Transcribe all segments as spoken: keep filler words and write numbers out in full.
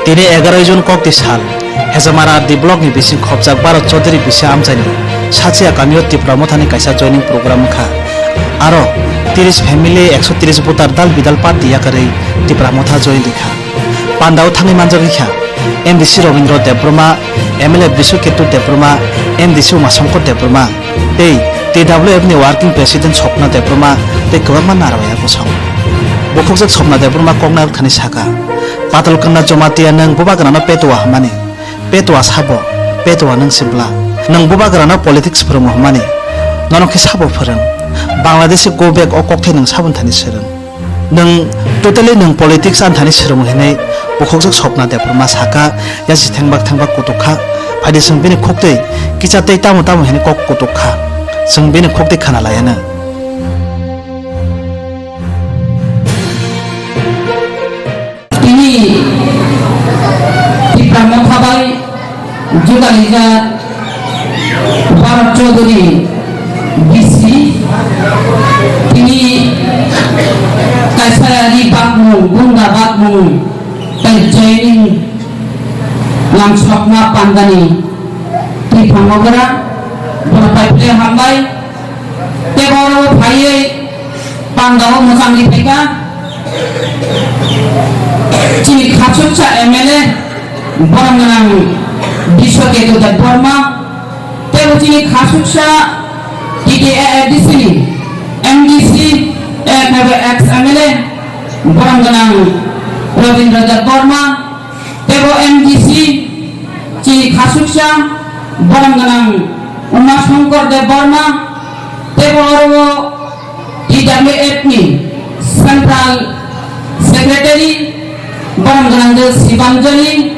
Tini egaroh June kokti sal, Hejamara D block ni bising khopjak Bharat Chaudhary bisi amchaini Sachia kamio Tipra Mothani kaisa joining program wngkha. Aro tris family, ekso tris voter dal bidal party yakarwi Tipra Motha join rikha. Pandao thangwi manjak rikha M D C Robindra Debbarma, M L A Biswaketu Debbarma, M D C Umasongkor Debbarma, tei T W F ni working president Swapna Debbarma tei kwbangma narwaya bwsao. Bukhukjak Swapna Debbarma koknai rwkthani saka, Patalkanda Jamatia nwng bubagrano Petua hwnmani, Petua sabo, Petua nwng se bwla, nwng bubagrano politics phwrwngo hwnmani, nono khe sabo phwrwng, Bangladeshi go back o kokthai nwng saboni thani swrwng. Nwng totally nwng politics ani thani swrwngo hinwi bukhukjak Swapna Debbarma saka, yasi thengbak thengbak kutuk kha. Phaidi chwng bini khuktwi kisa tei tamo tamo hinwi kok kutuk kha. Chwng bini khuktwi khna laianw. Tini Tipra Motha bai juda rijak Bharat Chaudhary bisi, tini kaisa ri bakmung, gunda bakmung, tei joining lamsokma pandani twi phango gra, bono pai phre hambai, tei borok phaiwi pandao mwchangwi phaikha. Chini khachuksa M L A borom gwnang Biswaketu Debbarma, tei bo chini khachuksa T T A A D C ni M D C, eh, ex M L A borom gwnang Robindra Debbarma, tei bo M D C chini khachuksa borom gwnang Uma Shankar Debbarma, tei bo oro T W F ni Central Secretary borom gwnang de Sibanjali,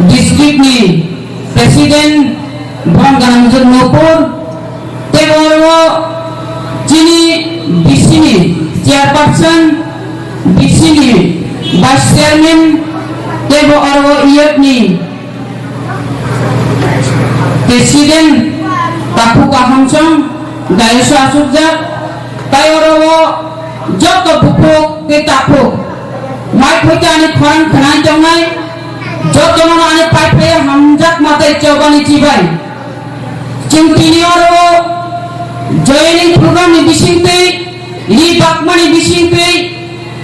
District ni President borom gwnang de Nupur, tei oro chini B C ni Chairperson, B C ni Vice Chairman, tei bo oro youth ni President takhuk kaham chwng dayuso achukjak, tei oro o joto bukhuk tei takhuk mai khoitani khorang khwnai tongnai, jotono ani paiphai hamjakma tei chobani chibai. Chwng tini oro o joining program ni bisingtwi, ri bakmani bisingtwi,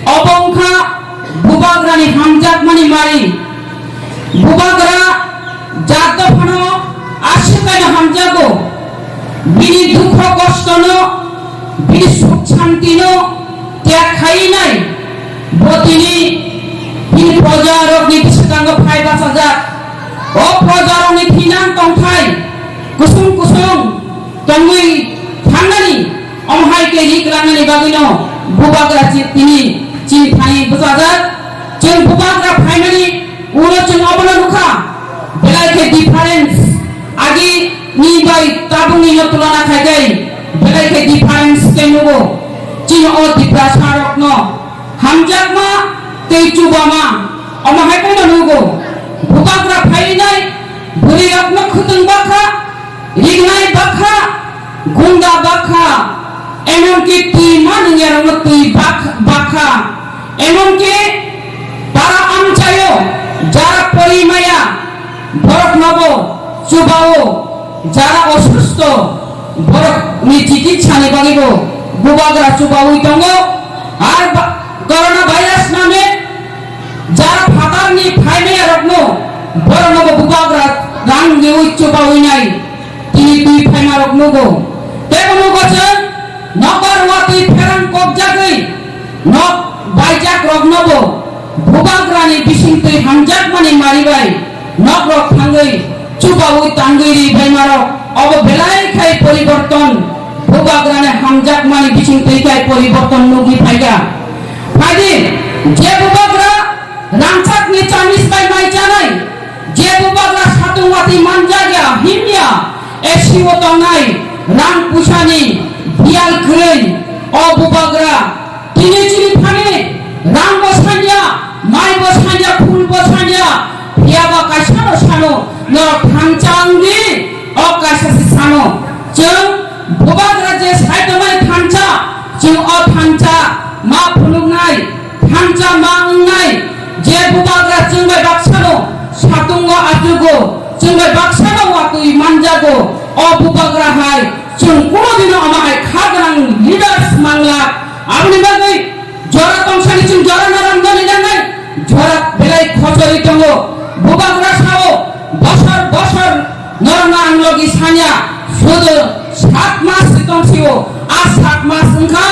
obo wngkha bubagrani hamjakmani mari. Bubagra jat dophano aswk kaino hamjago, bini dukho kostono, bini suk santino tyag khaiwi nai. Bo tini bini projarokni bwskango phai bachajak. O projarokni thinang tongthai kusung kusung tongwi thangnani, omo hai khe rik rangni bagwino bubagra chi-, tini chini thani bwchajak. Chwng bubagra phaimani ulo chwng obono nukha, belai khe difference, agi ni bai tabukni no tulana khai khe belai khe difference khe nugo. Chini o Tiprasa rokno hamjakma tei chubama omo hai khe no nugo. Bubagra phainai bwrwi rokno khwtwng bakha, rignai bakha, gunda bakha, emonki twi ma nungyarokno twi bak-, bakha, emonki para amchaio jara pori maya boroknobo chubao, jara osusto borokni chikitsani bagwibo bubagra chubawi tongo. Ar ba-, corona virus name jara phatarni phaimaya rokno boroknobo bubagra rang riwi chubawi nai. Tini twi phaima rok nugo. Tei bo nugo chwng nokbar watwi pherang kokjagwi nok baijak roknobo bubagrani bisingtwi hamjakmani mari bai nok rok thangwi chubawi tangwi ri phaima rok obo belai khai poriborton bubagrani hamjakmani bisingtwi khai poriborton nugwi phaikha. Phaidi je bubagra rangchakni chamis bai mai chanai, je bubagra satung watwi manjakya, himya, A C o tongnai, rang pusani biyal kwrwi, o bubagra tini chini phani rang bo sanya, mai bo sanya, phul bo sanya, phiyaba kaisa no sano, norok thansa wngdi, o kaisa se sano. Chwng bubagra je sai tongmani thansa, chwng o thansa ma phunuknai, thansa ma wngnai, Je bubagra chwng bai baksano satungo achugo, chwng bai baksano watwi manjago, o bubagra hai chwng kunodino omo hai kha gwnang leaders mangla. Aboni bagwi jora tongsani chwng jora norok noni nangnai, jora belai khochori tongo. Bubagra sao bosor bosor norokno ang logi sanya, sudu sat mas si tongsio, a sat mas wngkha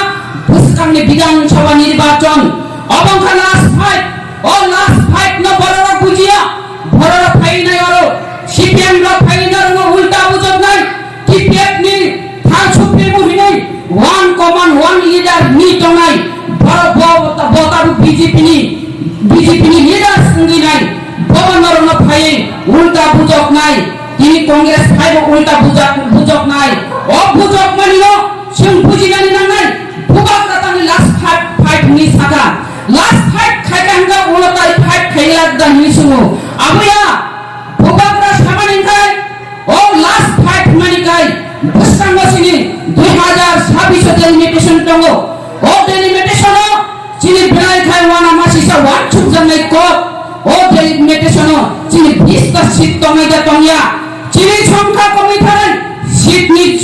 bwskangni Bidhan Sabha nirbachon, obo wngkha last fight. O last fight no bororok bujiya, bororok phainai oro, C P M rok phainai oro ulta bujoknai, T P F ni thang supremo hinwi one command, one leader ni tongnai, borok bo, bo, bo tabuk B J P ni, B J P ni leaders wngwi nai, bo norokno phaiwi ulta bujoknai, tini Congress phaibo ulta bujak, bujoknai, o bujokmani no chwng bujinani nangnai, bubagra tangwi last fight, fight hinwi sakha. Last fight khaikha hwnkha ulo tai fight khailak da hinwi swngo. Aboya bubagra samani hwnkhe o last fight hwnmani kai bwskango chini dui hazar sabbish o delimitation tongo. O delimitation o chini belai khai wana masisa wansukjaknai kok. O delimitation o chini bish ta seat tongnai da tongya. Chini songkha komwi thanai, seat ni,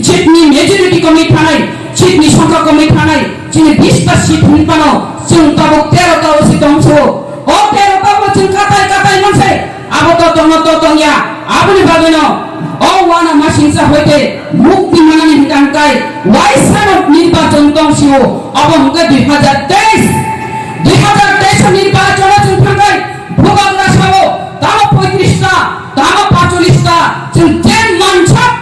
seat ni majority komwi thanai, seat ni songkha komwi thanai, chini bish ta seat hinwi phano chwng tabuk tero ta o si tongso. O tero ta o chwng katai katai manse, abo to tongo to tongya, aboni bagwino o wana masingsa hoite mukti manani hwnkha hwnkhe waisano nirbachon tongsio, obo hwnkhe dui hazar teis, dui hazar teis o nirbachon o chwng thangkhai bubagra sao tamo poitris ta, tamo pacholish ta, chwng jen mansak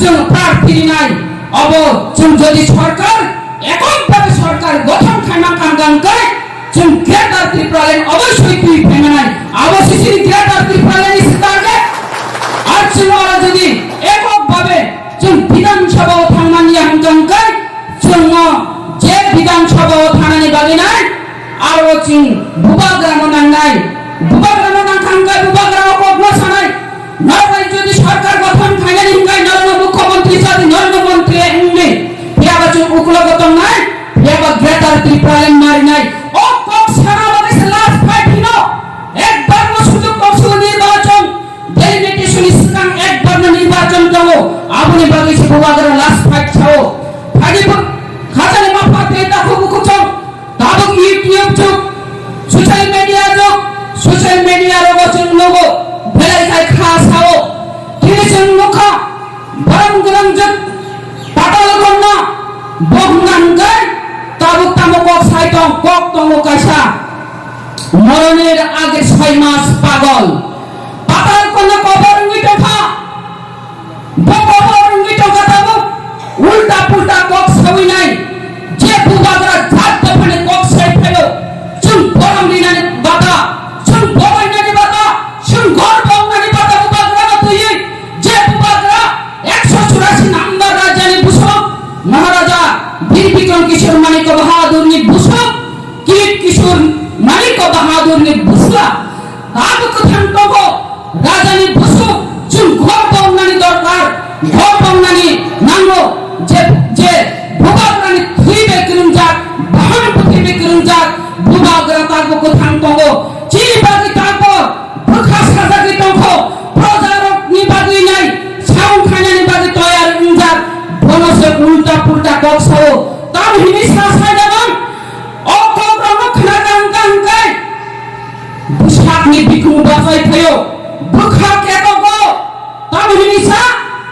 chwng prarthi rinai, obo chwng jodi sorkar, ekon bhabe sorkar gothon khaima kangkang kai, chwng Greater Tipraland oboisoi twi phaimanai, abo sisini Greater Tipraland ni target. Ar chwng oro jodi ekok bhabe chwng Bidhan Sabha o thangmani ya hwnkha hwnkhe chwngno je Bidhan Sabha o thanani bagwi nai, aro chwng bubagrano nangnai, bubagrano nangkha hwnkhe bubagrano kokno sanai. Norok bai jodi sorkar gothon khainani hinkhai norokno mukhyamantri chadi norokno mantri wngni, phiyaba chwng uklogo tongnai, phiyaba Greater Tipraland marinai. O kok sana bagwi se last fight hino. Ekbar no sujok tongsu nirbachon, delimitation ni swkang ekbar no nirbachon tongo. Aboni bagwi se bubagra last fight sao. Phagi bu-, khajani mapha tei takhuk bukhuk chong. Tabuk YouTube jug, social media jug, social media rogo chwng nugo, belai khai kha sao. Tini chwng nukha, borok gwnang jwk, Patal Kanya, bo hwnka hwnkhe, tabuk tamo kok sai tong, kok tongo kaisa. Moronir age soi mas pagol. Patal Kanya kobor wngwi tongkha. Bo kobor wngwi tongkha tabuk, ulta pulta kok sawi nai, je bubagra jat dophani kok sai phaio, chwng borom rinani bata, chwng borom rinani bata, chwng gorbo wngnani bata bubagrano twiwi, je bubagra ekso churasi number rajani busuk, Maharaja Bir Bikram Kishore Manikya Bahadurni busuk, Kir Kishore Manikya Bahadurni busla, tabuk kwthang tongo. Rajani busuk chwng ghor tongnani dorkar, ghor tongnani nango, je, je bubagrani thwi bai kwrwngjak, bahan bwthwi bai kwrwngjak, bubagra tabuk kwthang tongo. Chini bagwi tabuk bwkha sajagwi tongkho, projarokni bagwi nai, saung khainani bagwi toyar wngjak, bono se ulta pulta kok sao. Tamo hinwi sa sai da man, o kokrokno khna kang kang kai. Bwsakni bikung bachai phaio, bwkha ketogo, tamoni hinwi sa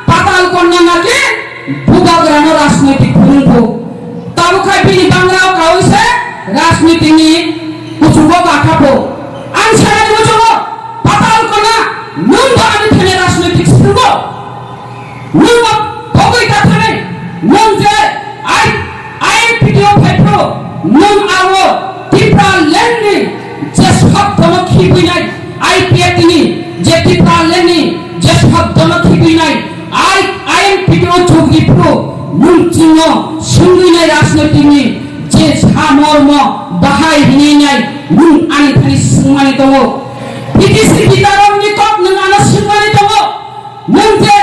Patal Kanya naki bubagrano rajnoitik phwrwngkhu. Tabuk khai bini bangrao kaui se rajnoitikni kuchugo bakhapo. Ang sanani muchungo Patal Kanya nwng bo ani thani rajnoitik swrwngo. Nwng bo pogwi ta thani, nwng je I, INPT o phai phuru, nwng aro Tipraland ni je sabdo no khibwi nai, IPFT ni je Tipraland ni je sabdo no khibwi nai, I, INPT o chukdi phuru, nwng chwngno swngwi nai rajnoitik ni je samormo bahai hinwi nai, nwng ani thani swngmani tongo. PTC bitarok ni kok nwng ano swngmani tongo. Nwng je,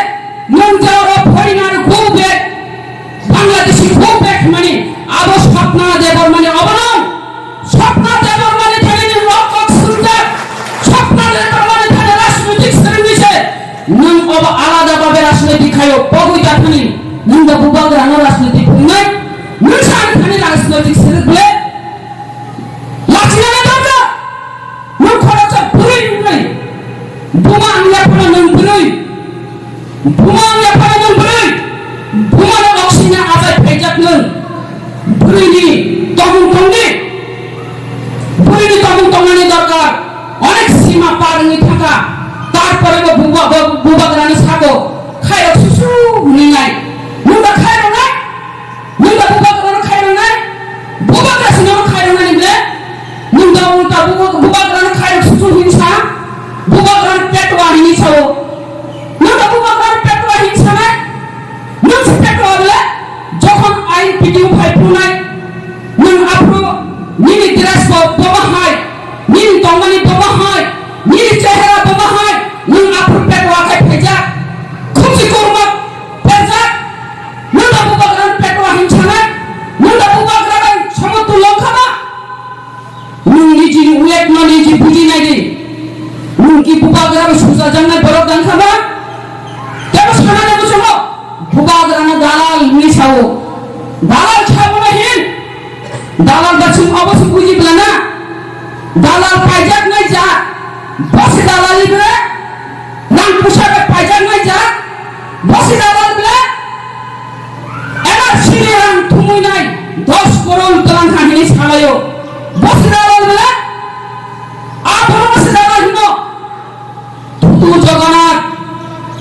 nwng je oro foreigner go back, Bangladeshi go back hwnmani, abo Swapna Debbarmani obo no. Swapna Debbarmani thani nwng rok kok Ayo, pogwi ta thani, nwng da bubagrano rajniti phungnai, nwng sa ani thani rajniti selek bole, lachina na dam da, nwng khoroksa bwrwi wngnai, buma ang yaphano nwng bwrwi, buma ang yaphano nwng bwrwi, buma no oksina ajai phaijak nwng, bwrwi ni tongmung tongdi. Bwrwini tongmung tongnani dorkar, onek sima par wngwi thangkha, tarpore bo buba-, bo-, bubagrani sago khairok susu hwnwi nai. Nwng da khairok nai? Nwng da bubagrano khairok nai? Bubagra sino khairok nani ble? Nwng da ulta bubu-, bubagrano khairok susu hinsa, bubagrano petwa hinwi sao. Nwng da bubagrano petwa hinsa nai? Nwng se petwa ble? Jokhon ain P T O phai phunai, nwng aphuru nini dress bo bomo hai, nini tongmani bomo hai, nini chehera bomo hai, nwng aphuru petwa khai phaijak. Khumsi kurma pherjak, nwng da bubagrano petwa hinsa nai, nwng da bubagra bai somotullo wngkha ba? Nwng nijini uyak no niji buji nai di. Nwng ki bubagra bai sujajaknai borok tang kha ba? Tebo sanani muchungo bubagrano dalal hwnwi sao. Dalal khe abono hin? Dalal ba chwng obo se buji bla na? Dalal paijaknai ja. Bo se dalal ibe? Rang pusa bai paijaknai ja. Bo se dalal ble? N R C ni rang thumui nai dos koror twlang kha hinwi salaio. Bo se dalal ble? A borok se dalal hino. Thutu Jagannath,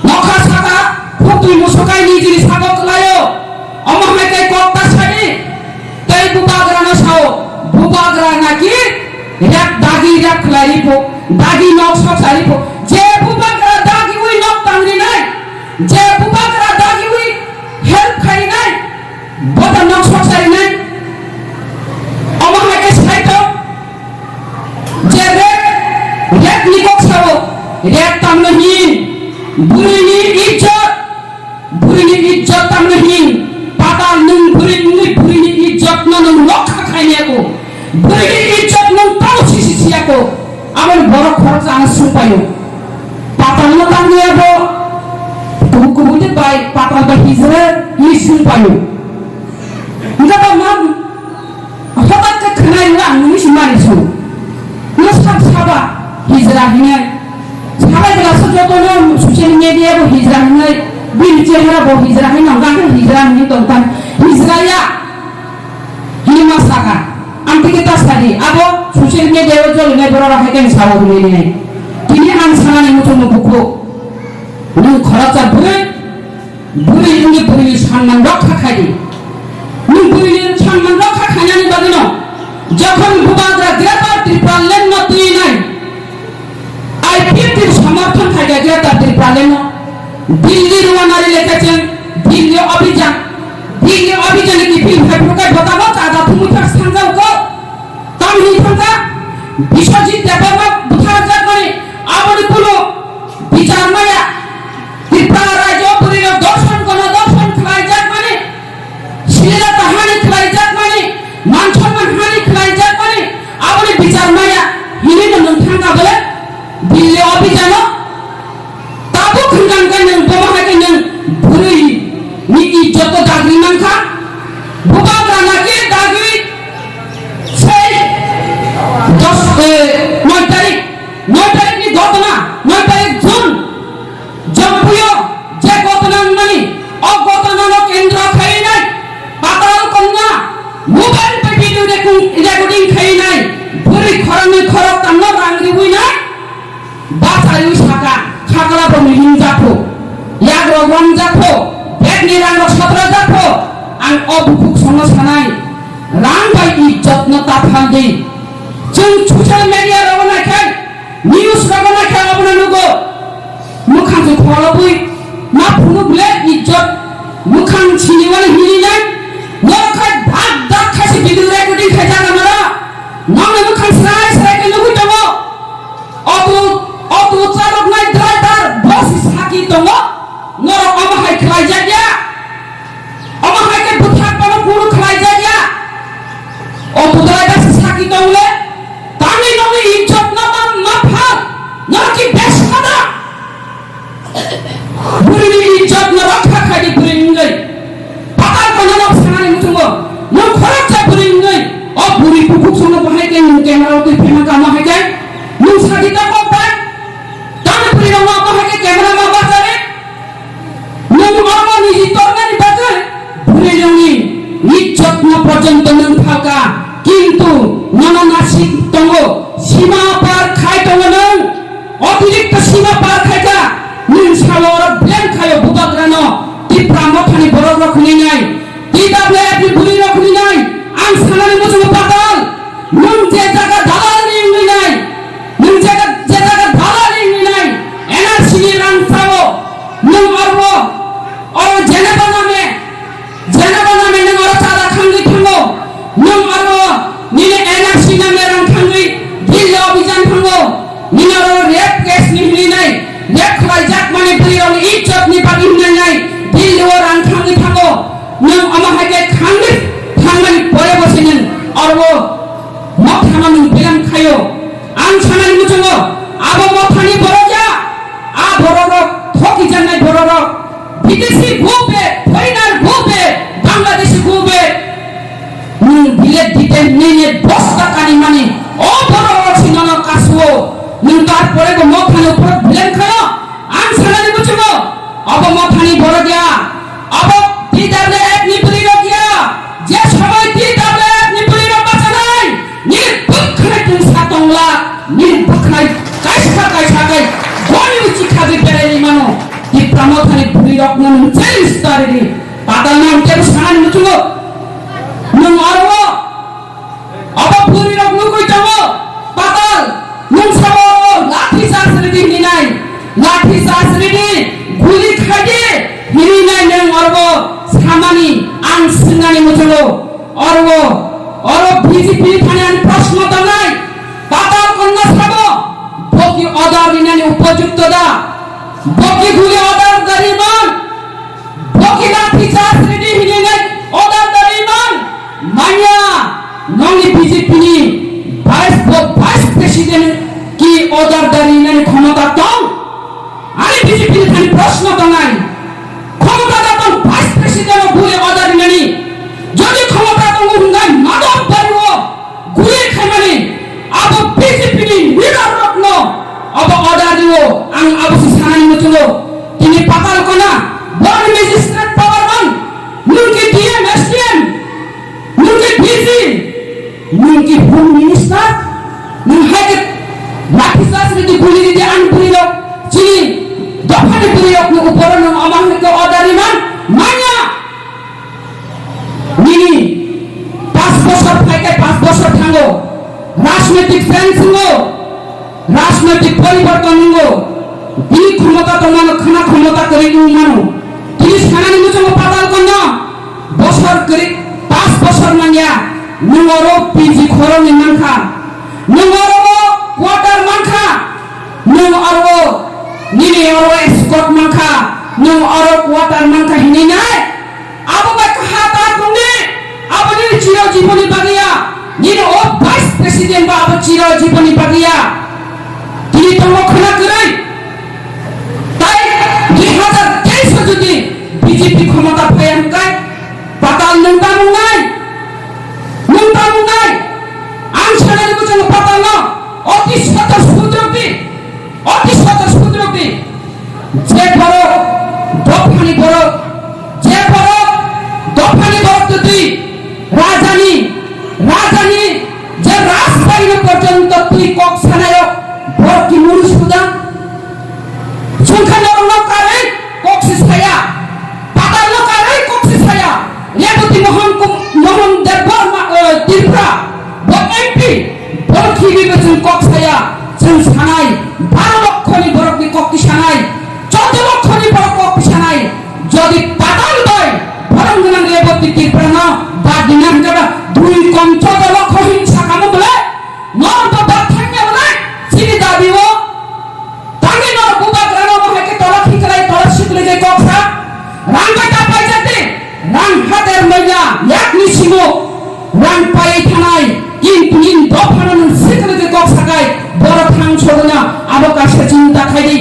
nokha saka, khutui musukai nijini sago kwlaio. Omo hai tei kok ta sadi. Tei bubagrano sao, bubagra naki rep dagi rep khlai ripho, dagi nok sok sa ripho. Je bubagra dagi ui nok tang rinai, je bubagra dagi ui help khai rinai, bo ta nok sok sa rinai. Omo hai khe sai tong, je rep, rep ni kok sao, rep tangno hin, bwrwi ni ijjot, bwrwini ijjot tangno hin, patal nwng bwrwi wngwi bwrwini ijjot no nwng rokha khainai ko, bwrwini ijjot nwng tamo sisi siya ko, aboni borok khoroksa ano sungpaio, patal no tangwi abo kubu kubu de bai patal bai hijra ni sungpaio, hingkha ba ma Hothat khe khwnai rw ang nini si mani su. No sab saba hijra hinai. Sabai bwla se joto no social media bo hijra hinai. Bini chehra bo hijra hinai. Nang khe hijra hinai tong tan. Hijra ya. Hini ma saka. Ang tike ta sadi. Abo social media o joli nai borok hai khe sawo hinai hinai. Tini ang sanani muchung no bukhu. Nwng khoroksa bwrwi. Bwrwi wngwi bwrwini sanman rokha khai di. Nwng bwrwini sanman rokha khainani bagwino jokhon bubagra Greater Tipraland no twi nai, I P F T ni somorthon khai kha Greater Tipraland no. Delhi rwna ri lekha chwng Delhi Abhijan, Delhi Abhijan ni kiphil phai phuru kai botamo chada thumwi thak sanjao ko. Tamni thangkha Biswajit Debbarma butharjakmani aboni kuno bichar maya. Tripura rajyo bwrwirok dorshon gono dorshon khlaijakmani, silila tahani khlaijakmani, man somman hani khlaijakmani, aboni bichar maya hinwi no nwng thangkha bole Delhi Abhijano. Tabuk hwnkha hwnkhe nwng bomo hai khe nwng bwrwi ni ijjot ko dagri mankha. Bubagra naki dagri sei dos, eh, noi tarik, noi tarik ni gotona, noi tarik June, Jampuio je gotona wngmani, o gotona no kendro khainai, Patal Kanya, mobile bai video recording khainai, bwrwi khoroknwi khoroktam no rang riwi nai. Bachaiwi saka, khakla rokni himjakho, yagrok romjakho, begni rangrok sotrajakho, ang o bukhuk songno sanai, rang bai ijjotno ta phaldi. Chwng social media rogo naikhai, news rogo naikhai obono nugo, mwkhang se kholobwi ma phunuk le ijjot, mwkhang sini wale hini nai, norok khai dak dak khai se video recording khai jaga noro, nongni mwkhang srai srai khe nugwi tongo. Auto, auto chaloknai driver bo se saki tongo, norok omo hai khlaijakya, omo hai khe bwthak phano kunu khlaijakya, auto driver se saki tongle, tamni nokni ijjot no ma, ma phal, norok ki bes khada. Bwrwini ijjot no rokha porjonto nwng phalka, kintu nono nasik tongo, sima par khai tongo nwng, otirikto sima par khaika, nwng salo oro blame khaio bubagrano, Tipra Mothani borok rok hwnwi nai, T W F ni bwrwi rok hwnwi nai, ang sanani muchungo patal, nwng je jaga dalal ni wngwi nai, nwng je, je jaga dalal ni wngwi nai, N R C ni rang sao, nwng oro, oro jeneba name, Jenaba name nwng oro chada khangwi thango, nwng oro nini N R C name rang khangwi Delhi obhijan thango, nini oro rape case ni hinwi nai, rape khlaijak mani bwrwi rokni izzot ni bagwi hinwi nai, Delhi o rang khangwi thango, nwng omo hai khe khangwi thangmani pore bo se nwng oro Mothano nwng blame khaio. Ang sanani muchungo, abo Mothani borok ya, a borok rok, thokijaknai borok rok, Bidesi go back, foreigner go back, Bangladeshi go back. Nwng bilet dite nini bosta kani mani, o borok rok si nono kasuo. Nwng tarpore bo Mothani upor blame khaio. Ang sanani muchungo, abo Mothani borok ya, abo T W F ni bwrwi rok ya, je somoi T W F ni bwrwi rok bachanai, nini bwkhanai tungsa tongla, nini bwkhanai kaisa kaisa kai goni uchi khagwi berai mano, Tipra Mothani bwrwi rok no nwng challenge tari di, patal no ang kebo sanani muchungo, nwng aro Abo bwrwi rok nugwi tongo, patal, nwng sabo oro lathi charge ridi hinwi nai, lathi charge ridi, guli khaidi hinwi nai nwng oro samani ang swngnani muchungo, oro, oro B J P ni thani ang proshno tongnai, patal konna sabo, bo ki order rinani upojukto da, bo ki guli order da riman, Bo ki lathi charge ridi hinwi nai order da riman manya nongni B J P ni vice bo vice president ki order da rinani khomota tong? Ani B J P ni thani proshno tongnai. Khomota da tong vice president o bule order rinani? Jodi khomota tongo hwnkhai madam bari o Guli khaimani abo B J P ni leader rokno abo order rio, ang abo se sanani muchungo. Tini patal kona, borok magistrate power man, nwng ki D M, S D M, nwng ki D G, nwng ki Home Minister, nwng hai khe lathi charge ridi guli ridi ang bwrwi rok, chini dophani bwrwi rokni uporo nwng omo hai khe order riman manya. Nini pas bosor phai khe pas bosor thango, rajnoitik change wngo, rajnoitik poriborton wngo, bini khomota tongmano khwna khomota kwrwi wng mano. Tini sanani muchungo patal kono bosor kwrwi, pas bosor manya, nwng oro P G khoroknwi mankha, nwng oro quarter mankha, nwng oro nini oro escort mankha, nwng oro quarter mankha hinwi nai. Abo bai kaha ta tongdi, abo nini chiro jiboni bagwi ya, nini o vice president ba abo chiro jiboni bagwi ya. Tini tongo khwna kwrwi. Tai dui hazar teis o jodi B J P khomota phaiya hwnkhe, patal nwng ta nungnai, nwng ta nungnai. Ang sanani muchungo patal no oti sotor sudrokdi, oti sotor sudrokdi. Je borok dophani borok, je borok dophani borok twi rajani, rajani je rajbari no porjonto twi kok sanayok borok ki munu suda? Chwngkha norokno karwi kok se saya, patalno karwi kok se saya. Reboti Mohon Kum-, Mohon Debbarma, eh, Tripura, bo M P, bo khibibo chwng kok saya, chwng sanai, baro lokkho ni borok ni kok ti sanai, choudo lokkho ni borok kok ti sanai, jodi patal bai borok gwnang Reboti Tripura no bad dinang kaba dui kom choudo lokkho hin sakamo bole, Norok bo bathang ya bolai, chini dabi o. Tangwi norok bubagrano bo hai khe tola khiklai, tola siklai khe kok sa. Rang bai ta paijak di. Rang hater manya yakni simo rang pai thanai. Kintu in dophano nwng siklai khe kok sakai. Borok thang sogwna abo kaisa chinta khai di.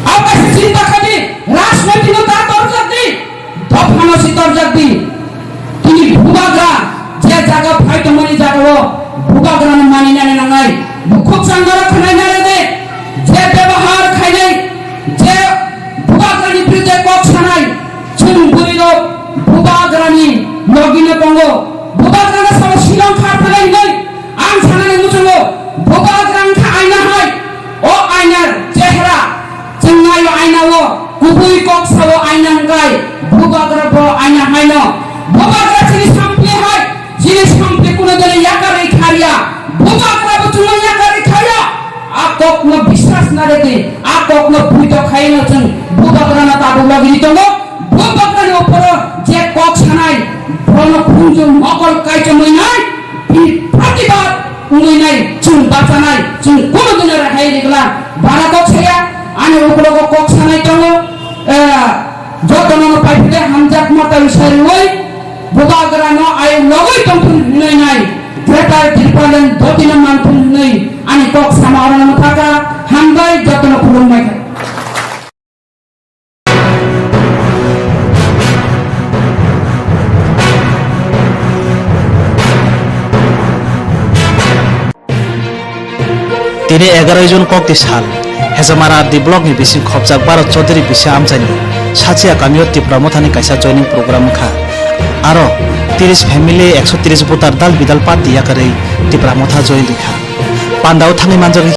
Abo kaisa chinta khai di. Rajnoitik no ta torjak di. Dophano si torjak di. Tini bubagra je jaga phai tongmani jagao bubagrano maninani nangnai. Bukhuk changaro khwnai nare de. Je bebohar khainai, je bubagrani biruddhe kok sanai, chwng bwrwirok bubagrani Yogino tongo, bubagrano sabo silong kha phalai hinwi ang sanani muchungo, bubagra wngkha aina hai, o aina chehra, chwng naio aina o, kubui kok sao aina hwnkhe, bubagra bo aina haino, bubagra chini sampli hai, chini sampli kuno dole yakarwi kharya, bubagra bo chwngno yakarwi kharya, a kokno biswas narwgwi, a kokno puito khaino chwng bubagrano tabuk lagini tongo. Bo bakrani opor je kok sanai, bono khunju mokol kaichomwi nai, bi-, protibad wngwi nai, chwng bachanai, chwng kono dino rehai rigla. Bara kok saya, ani uklogo kok sanai tongo, eh, jotono paipide hamjak mata wisariwi, bubagrano ayuk logwi tongthun hinwi nai, Greater Tipraland dotino manthun hinwi ani kok sama orano thaka, hambai jotono khulumbai kha. Tini egaroh June kokti sal, Hejamara R D block ni bising khopjak Bharat Chaudhary Biswa Amchaini Sachia kamio Tipra Mothani kaisa joining program wngkha. Aro tiris family, ekso tiris voter dal bidal party yakarwi Tipra Motha join rikha. Pandao thangwi manjak